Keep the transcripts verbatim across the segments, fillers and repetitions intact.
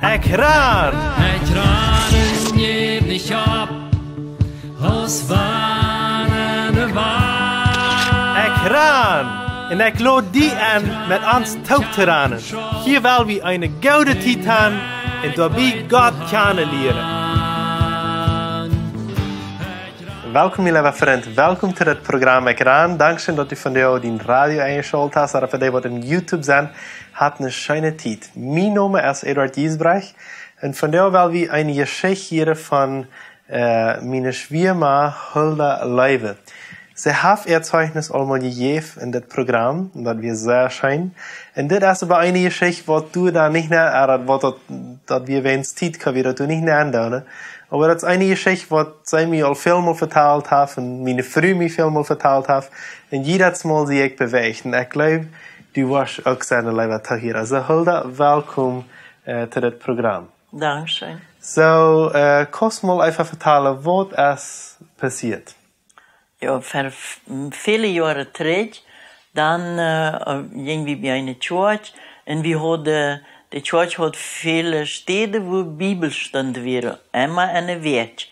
Ekj ran! Ekj ran un jäw nich opp, aus wann de Welt. Ekj ran! Un ekj lod die enn, met ons toop to ranen. Hia well wie eene goode Tiet han un doabie Gott kjanen lieren. Welkom, mien leewa Frint. Welkom to daut Program Ekj ran. Dankscheen, daut du vondoag dien Radio enjeschalt hast, ooda fa dee, waut opp YouTube sent. Hat eene scheene Tiet. Mien Nomen es Eduard Giesbrecht un vondoag well wie eene Jeschicht hieren von, äh, miene Schwiema Hulda Leiwe. See haft äa Zeichnis aul mol jejäft en dit Program, daut wia sea scheen. Un dit es oba eene Jeschicht, waut du dan nich ne-, äh, waut daut, daut wia wäajen Tiet, kaun wie daut nich nendoonen. Oba daut es eene Jeschicht, waut see mie aul väl mol vetalt haft un miene Fru mie väl mol vetalt haft. Un jiedet Mol sie ekj bewäacht. Un ekj jleew, du woascht uk sennen, leewa Tohiera. Aulsoo, Hulda, welkom, äh, to dit Program. Dankscheen. Soo, äh, kaust mol eefach vetalen, waut es passieet? Jo, ver f-, väle Joaren trigj, dan, äh, jinj wie bie eene Kjoakj un wie hauden, de Kjoakj haud väle Städen, wua Bibelstunden wieren, emma enne Wäakj.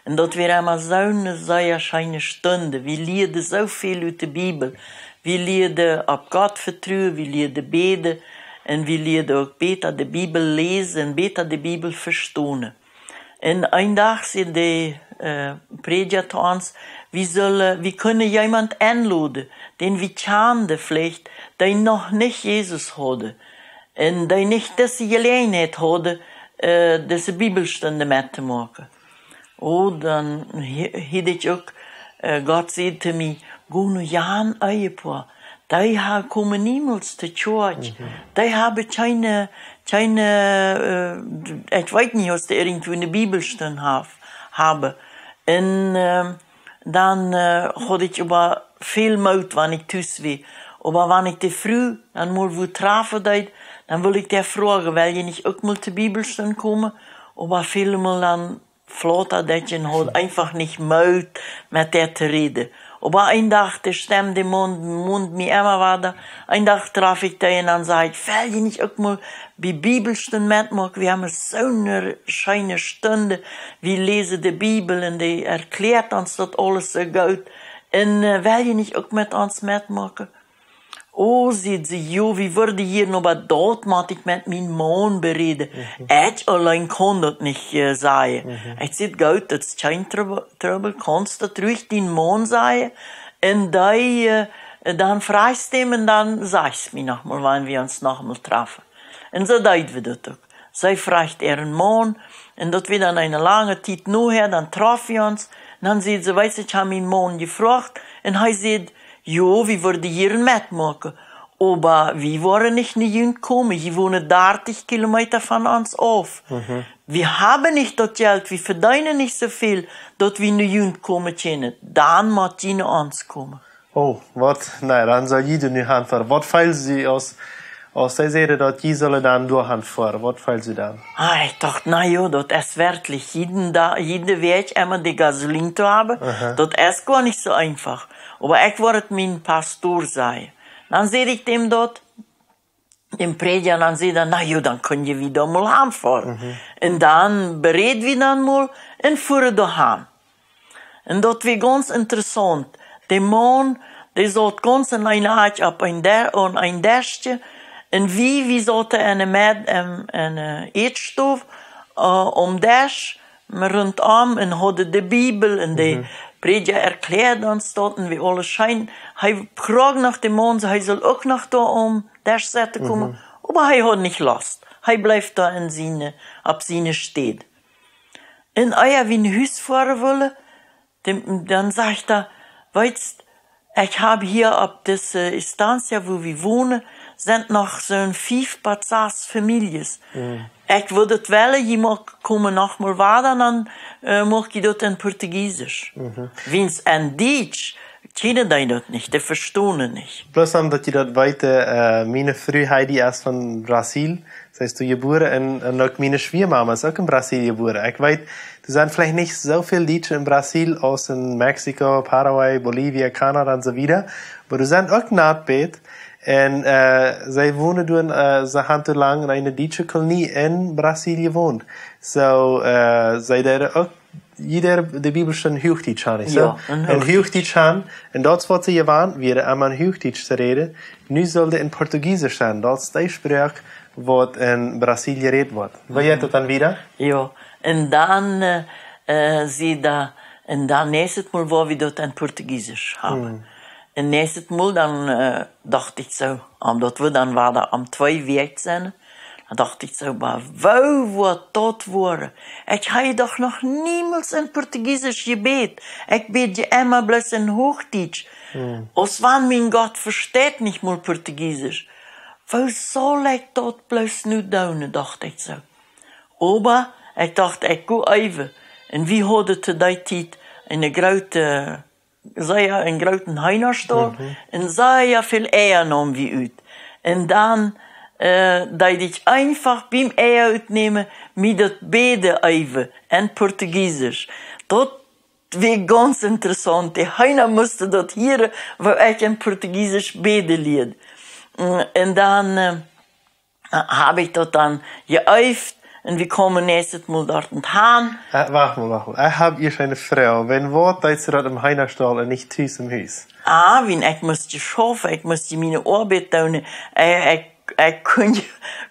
Un daut wia emma soone sea scheene Stund. Wie lieeden soo väl ut de Bibel. Wie lieeden opp Gott vetruen, wie lieeden bäden un wie lieeden uk bäta de Bibel läsen un bäta de Bibel vestonen. Un een Dach säd de, äh, Prädja to ons, wie sullen, wie kunnen jemaunt enloden, dän wie kjanden veleicht, dee noch nich Jesus hauden un dee nich dise Jeläajenheit hauden, äh, dise Bibelstunden mettomoaken. Oh, dan hie-, hieed ekj uk, äh, Gott säd to mie: "Go no jan Ehepoa. Dee ha-, komen niemols to Kjoakj. Mhm. Dee haben kjeene, kjeene, äh, ekj weet nich, aus dee irjentwua eene Bibelstund haf-, haben." Un, ähm, dan, äh, haud ekj oba väl Moot, wan ekj tus wia. Oba wan ekj de Fru dan mol wua trafen deed, dan wull ekj dee froagen: "Well jie nich uk mol to Bibelstund komen?" Oba väle Mol dan flautad ekj un haud eefach nich Moot, met dee to räden. Oba een Dach, de Stemm, dee mond, mond mie emma wada. Een Dach traf ekj dee un dan säd ekj: "Well jie nich uk mol bie Bibelstund metmoaken? Wie haben soone scheene Stund. Wie läsen de Bibel un dee erkjläat ons daut aules soo goot. Un, äh, well jie nich uk met ons metmoaken?" Oh, säd see, jo, wie wudden hia, oba daut mott ekj met mienen Maun beräden. Mhm. Ekj auleen kaun daut nich, äh, sajen. Mhm. Ekj säd: "Goot, daut es kjeen Trubbel, Trubbel, kaust daut ruhig dienen Maun sajen. Un dee, äh, dan frajchst du am un dan sajchst mie nochmol, wan wie ons nochmol trafen." Un soo deeden wie daut uk. See fruach äaren Maun, un daut wia dan eene lange Tiet nohäa, dan troffen wie ons. Un dan säd see: "Weetst, ekj hab mienen Maun jefroacht, un hee säd, jo, wie wudden hia metmoaken. Oba wie woaren nich no junt komen, jie wonen dartich Kilometa von ons auf. Mhm. Wie haben nich daut Jelt, wie vedeenen nich soo väl, daut wie no junt komen kjennen. Dan mott jie no ons komen." Oh, waut, na, dan saul jie doa nu han foaren. Waut feeld jie aus, aus see säden, daut jie sullen dan doa han foaren? Waut feeld jie dan? Ah, ekj docht, na jo, daut es werkjlich, jieden Da-, jiede Wäakj emma de Gasolin to haben, aha, daut es goanich soo eefach. Oba ekj wull et mienen Pastor sajen. Dan säd ekj däm daut, däm Prädja, dan säd hee: "Na jo, dan kjenn jie wada mol han foaren." Mhm. Un dan beräd wie dan mol un fuaren doa han. Un daut wia gaunz interessaunt. De Maun, dee saut gaunz en eene Akj opp een De-, aun een Deschkje. Un wie, wie sauten enne Med-, em, enne Ätstow, äh, aum Desch, rundom un hauden de Bibel un de, mhm, Prädja erkjläad ons daut un wie aules scheen. Hee fruach noch dän Maun, hee sull uk noch doa aum Desch sitten komen. Mhm. Oba hee haud nich Lust. Hee bleef doa en siene, opp siene Städ. Un ea wie no Hus foaren wullen, däm, dan sajcht hee: "Weetst, ekj hab hia opp dise Estancia, wua wie wonen, sent noch soon fief bat sass Famieljes. Mhm. Ekj wudd daut wellen, jie moaken, komen nochmol wada, dan, äh, moak jie daut en Portugiesisch." Mhm. Wiels en Dietsch kjennen dee daut nich, dee vestonen nich. Bloos om daut jie daut weeten, äh, miene Fru Heidi es von Brasil. See es doa jebuaren un, un uk miene Schwiamama es uk en Brasil jebuaren. Ekj weet, doa sent veleicht nich soo väl Dietsche en Brasil aus en Mexiko, Paraguay, Bolivien, Kanada un soo wieda. Oba doa sent uk noch bät. Un äh, see wonden doa, äh, see hauden too lang en eene dietsche Kolonie en Brasilien jewont. Soo, äh, see deeden uk jiede de Bibelstund en Huachdietsch, nich soo? Jo, en Huachdietsch. En Huachdietsch han. Un daut es waut see jewant wieren, om en Huachdietsch to räden. Nu saul et en Portugiesisch sennen. Daut es de Sproak waut en Brasilien jerät woat. Woo jeit daut dan wieda? Jo, un dan, äh, äh, see doa, un dan näakjstet Mol woa wie daut en Portugiesisch haben. Hm. Un näakjstet Mol dan, äh, docht ekj soo, om daut wie dan wada om twee Wäakj sent, dan docht ekj soo, oba woo woat daut woaren? Ekj hab doch noch niemols en Portugiesisch jebät. Ekj bäd je emma bloos en Huachdietsch. Hm. Aus wan mien Gott vesteit nich mol Portugiesisch. Woo saul ekj daut bloos nu doonen, docht ekj soo. Oba ekj docht, ekj go äwen. Un wie hauden to dee Tiet eene groote, sea een grooten Heenastall. Mhm. Un sea väl Eia neem wie ut. Un dan, äh, deed ekj eefach biem Eia utnämen, mie daut Bäden äwen en Portugiesisch. Daut wia gaunz interessaunt. De Heena musten daut hieren, woo ekj en Portugiesisch bäden lieed. Mm, un dan, äh, hab ekj daut dan jeeeft un wie kaumen näakjstet Mol doa han. Äh, wacht mol, wacht mol. Ekj hab hia eene Froag. Wan, waut deist du daut em Heenastall un nich tus em Hus? Ah, wan ekj must je schaufen, ekj must je miene Oabeit doonen. Äh, ekj, ekj kunn je,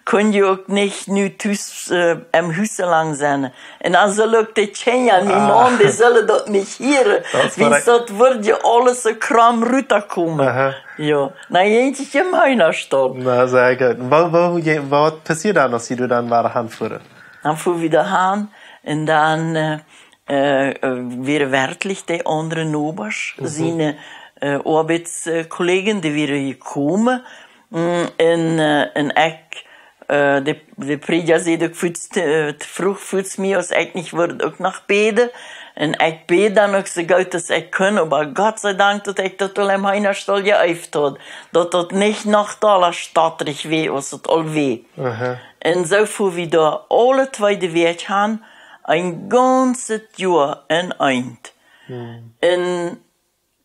kunn je uk nich nu tus, äh, em Hus soo lang sennen. Un dan sull uk de Kjinja, mien Maun, dee sullen daut nich hieren. Daut es korrekt. Wiels daut wudd je aules soo krom rutkomen. Aha. Jo, dan jinkj ekj em Heenastall. Na, sea goot. Woo, woo, je-, waut passieed dan, aus jie dan wada hanfuaren? Dan fuaren wie doa han un dan, äh, äh, äh, wieren werkjlich de aundre Nobasch, mhm, siene, äh, Oabeitskollegen, dee wieren jekomen. Mm, un, äh, un ekj, äh, de, de Prädja säd uk fuaz, äh, to fruach fuaz mie, aus ekj nich wudd uk noch bäden. Un ekj bäd dan uk soo goot aus ekj kunn, oba Gott sie Dank, daut ekj daut aul em Heenastall jeeeft haud, daut daut nich noch dolla stottrich wia, aus et aul wia. Aha. Un soo fuaren wie doa aule twee Wäakj han, een gaunzet Joa en eent. Hm. Un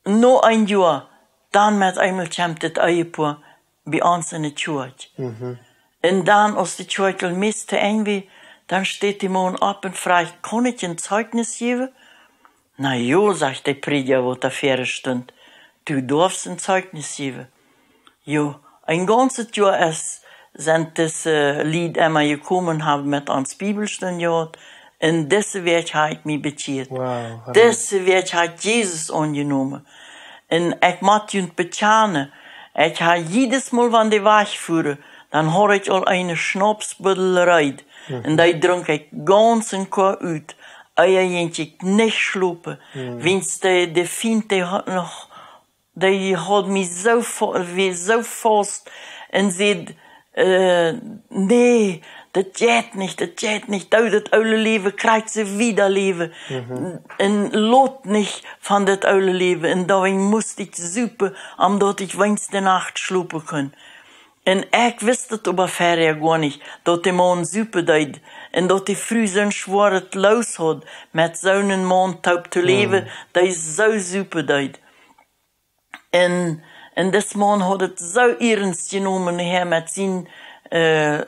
no een Joa, dan met eemol kjemt daut Ehepoa bie ons en de Kjoakj. Mhm. Un dan, aus de Kjoakj aul meist to Enj wia, dan steit de Maun opp un frajcht: "Kaun ekj een Zeijnis jäwen?" "Na jo," sajcht de Prädja, waut doa ver stunt, "du doafst een Zeijnis jäwen." Jo, een gaunzet Joa es, sent dise Lied emma jekomen, haben met ons Bibelstund jehaut, un dise Wäakj hab ekj mie bekjieet. Wow, halleluja. Dise Wäakj hab ekj Jesus aunjenomen. Un ekj mott junt bekjanen, ekj hab jiedes Mol, wan dee wajchfuaren, dan haud ekj aul eene Schnapsbuddel reed. Mhm. Un dee drunk ekj gaunz un koa ut. Ea jinkj ekj nich schlopen. Mhm. Wiels de, de Fient, dee haud noch, dee haud mie soo fa-, wia soo faust un säd, äh, "Nä, daut jeit nich, daut jeit nich. Doo daut oole Läwen, kjrichst du wada Läwen. Mhm. Un lot nich von daut oole Läwen." Un doawäajen must ekj supen, om daut ekj weens de Nacht schlopen kunn. Un ekj wist daut oba verhäa goanich, daut de Maun supen deed un daut de Fru soon schwoaret Loos haud, met soonen Maun toop to läwen, mhm, dee soo supen deed. Un, un dis Maun haud et soo iernst jenomen, hee met sien, äh,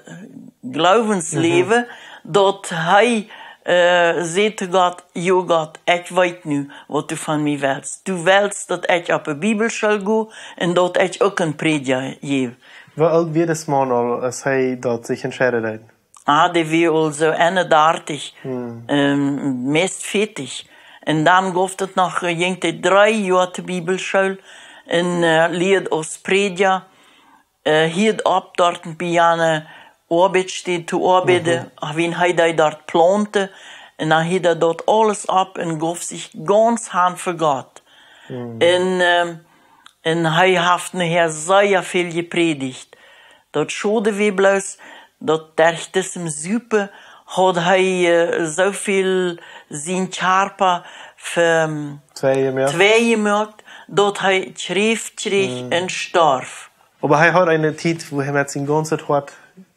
Gloowensläwen, mhm, daut hee, äh, säd to Gott: "Jo Gott, ekj weet nu, waut du von mie welst. Du welst, daut ekj opp de Bibelschool go un daut ekj uk een Prädja jäw." Woo oolt wia dis Maun aul, aus hee daut sikj entscheiden deed? Ah, dee wia aul soo eenendartich, hm, ähm, meist vieetich. Un dan gauf et noch, äh, jinkj hee dree Joa to Bibelschool un, äh, lieed aus Prädja, äh, hieed opp doa bie jane Oabeitsstäd to oabeiden, mhm, wan hee deed doa plaunten. Un dan hieed hee daut aules opp un gauf sikj gaunz han fa Gott. Mhm. Un, ähm, un hee haft nohäa sea väl jeprädicht. Daut schod wia bloos, daut derch disem Supen haud hee, äh, soo väl sien Kjarpa ve-, tweejemoakt, tweejemoakt, daut hee Kjräft kjrieech, mhm, un storf. Oba hee haud eene Tiet, wua hee met sien gaunzet Hoat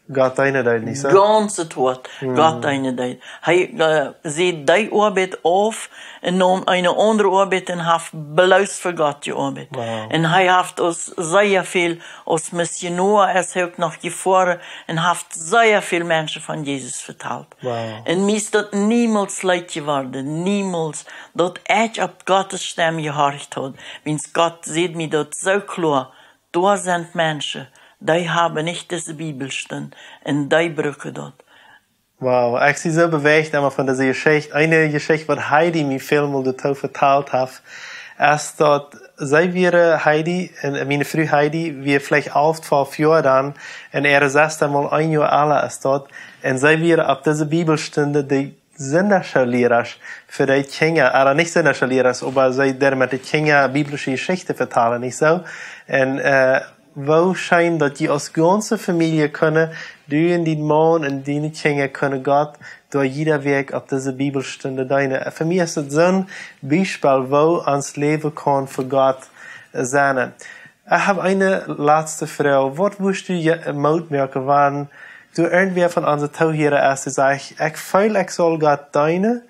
Gott deenen deed, nich soo? Gaunz daut Hoat, Gott deenen deed. Hee, äh, säd dee Oabeit auf un neem eene aundre Oabeit un haft bloos fa Gott jeoabeit. Wow. Un hee haft ons sea väl, aus Missionoa es hee uk noch jefoaren un haft sea väl Menschen von Jesus vetalt. Wow. Un mie es daut niemols leet jeworden, niemols, daut ekj opp Gottes Stemm jehorcht haud. Wiels Gott säd mie daut soo kloa, doa sent Menschen, dee haben nich dise Bibelstund un dee brucken daut. Wow, ekj sie soo bewäacht emma von dise Jeschicht. Eene Jeschicht, waut Heidi mie välmol doatoo vetalt haft, es daut see wia, Heidi, un, äh, miene Fru Heidi, wia veleicht alf, twalf Joa dan, un äare Sesta mol een Joa ella es daut. Un see wia opp dise Bibelstund de Sindachschoollierasch fa de Kjinja, ooda nich Sindachschoollierasch, oba see deed met de Kjinja biblische Jeschichten vetalen, nich soo? Un, äh, woo scheen daut jie aus gaunze Famielje kunnen, du un dien Maun un diene Kjinja kunnen Gott derch jieda Wäakj opp dise Bibelstund deenen. Fa mie es daut soon Biespel, woo ons Läwen kaun fa Gott sennen. Ekj hab eene latste Froag. Waut wurscht du je-, Moot moaken, wan doa irjentwäa von onse Toohiera es, dee sajcht, ekj feel, ekj saul Gott deenen,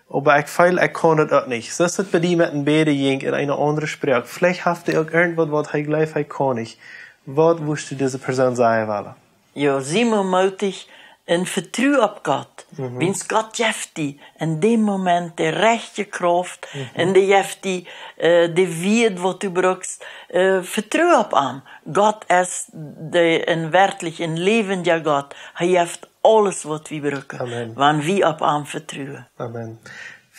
oba ekj feel, ekj kaun daut uk nich. Soo aus daut bie die met een Bäden jinkj en eene aundre Sproak. Veleicht haft hee uk irjentwaut, waut hee jleeft, hee kaun nich. Waut wurscht du dise Persoon sajen wellen? Jo, sie mau mootich un vetru opp Gott. Mhm. Wiels Gott jeft die en däm Moment de rajchte Krauft, mhm, un dee jeft die, äh, de Wieed, waut du brukst. Äh, vetru opp am. Gott es de, een werkjlich een läwendja Gott. Hee jeft aules, waut wie brucken, amen, wan wie opp am vetruen. Amen.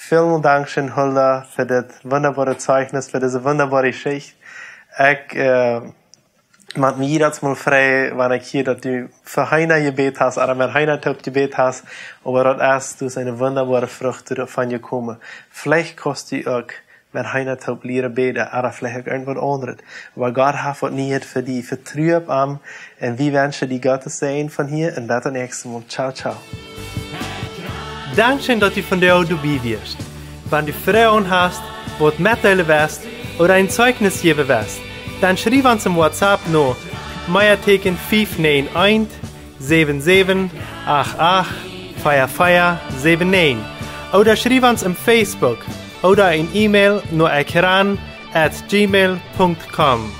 Välmol dankscheen, Hulda, fa dit wundaboare Zeichnis, fa dise wundaboare Jeschicht. Ekj, äh, moak mie jiedatsmol frei, wan ekj hia, daut du fa Heina jebät hast, ooda met Heina toop jebät hast, oba daut es, du hast eene wundaboare Frucht doavon jekomen. Veleicht kaust du uk met Heina toop lieren bäden, ooda veleicht uk irjentwaut aundret. Oba Gott haft waut Nieet fa die. Vetru opp am, un wie wenschen die Gottes Säajen von hia un bat daut näakjste Mol. Ciao, ciao. Dankscheen, daut du vondoag doabie wieescht. Wan du Froagen hast, waut metdeelen west ooda een Zeichnis jäwen west, dan schriew ons em WhatsApp no Meateken fief näajen eent, säwen säwen acht acht, vea vea säwen näajen, ooda schriew ons em Facebook ooda een E-Mail no ekran at gmail punkt com.